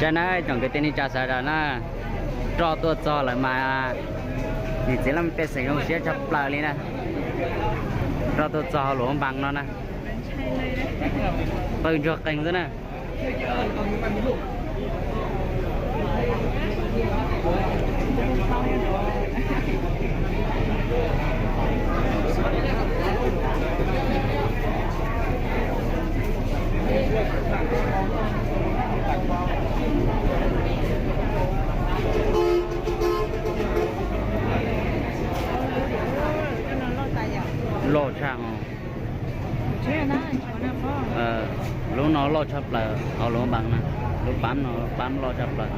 Saib na tsoom kwv tij neej tsa sawv daws na, roj tuaj txog lawm mas niam txiv laj mej pej xeem zoo siab tshaj plaws li na. Roj tuaj txog hauv Luam Npas no na, qw ntsuag qees xwb na. Loj tshaj. Lub no loj tshaj plaws, hauv Luam Npas na, lub pab no pab loj tshaj plaws.